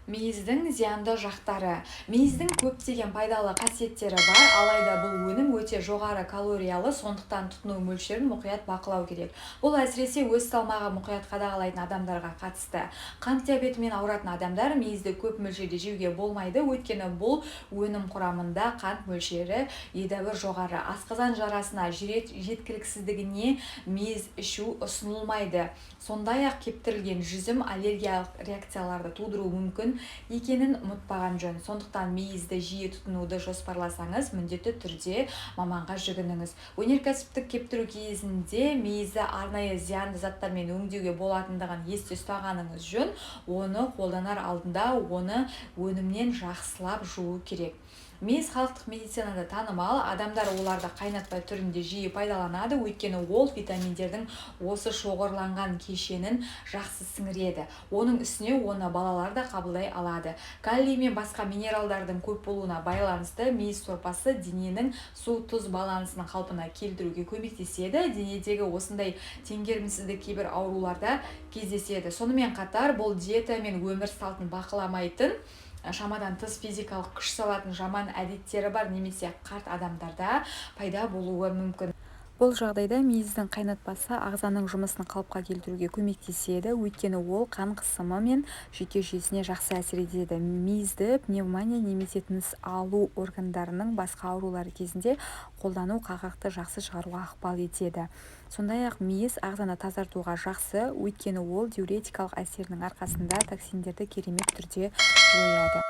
Мейіздің зиянды жақтары. Мейіздің көптеген пайдалы қасиеттері бар, алайда бұл өнім өте жоғары калориялы, сондықтан тұтыну мөлшерін мұқият бақылау керек. Бұл әсіресе өз салмағын мұқият қадағалайтын адамдарға қатысты. Қант диабетімен ауыратын адамдар мейізді көп мөлшерде жеуге болмайды, өйткені бұл өнім құрамында қант мөлшері едәуір жоғары. Асқазан жарасына, жүрек жеткіліксіздігіне мейіз ішу ұсынылмайды. Сондай-ақ кептірілген жүзім аллергиялық реакцияларды тудыруы мүмкін екенін ұмытпаған жөн. Сондықтан мейізді жиі тұтынуды жоспарласаңыз, міндетті түрде маманға жүгініңіз. Өнеркәсіптік кептіру кезінде мейізді арнайы зиянды заттармен өңдеуге болатындығын есте ұстағаныңыз жөн. Оны қолданар алдында оны өнімнен жақсылап жуу керек. Мейіз халықтық медицинада танымал. Адамдар оларды қайнатпа түрінде жиі пайдаланады, өйткені ол витаминдердің осы шоғырланған кешенін жақсы сіңіреді. Оның үстіне оны балалар да қабылдай алады. Калий мен басқа минералдардың көп болуына байланысты мейіз сорпасы дененің су-тұз балансын қалпына келтіруге көмектеседі. Денедегі осындай теңгерімсіздік кейбір ауруларда кездеседі. Сонымен қатар бұл диета мен өмір салтын бақыламайтын, шамадан тыс физикалық күш салатын, жаман әдеттері бар немесе қарт адамдарда пайда болуы мүмкін. Бұл жағдайда мейіздің қайнатпасы ағзаның жұмысын қалыпқа келтіруге көмектеседі, өйткені ол қан қысымы мен жүйке жүйесіне жақсы әсер етеді. Мейізді пневмония немесе тыныс алу органдарының басқа аурулары кезінде қолдану қақақты жақсы шығаруға ықпал етеді. Сондай-ақ мейіз ағзаны тазартуға жақсы, өйткені ол диуретикалық әсерінің арқасында токсиндерді керемет түрде жояды.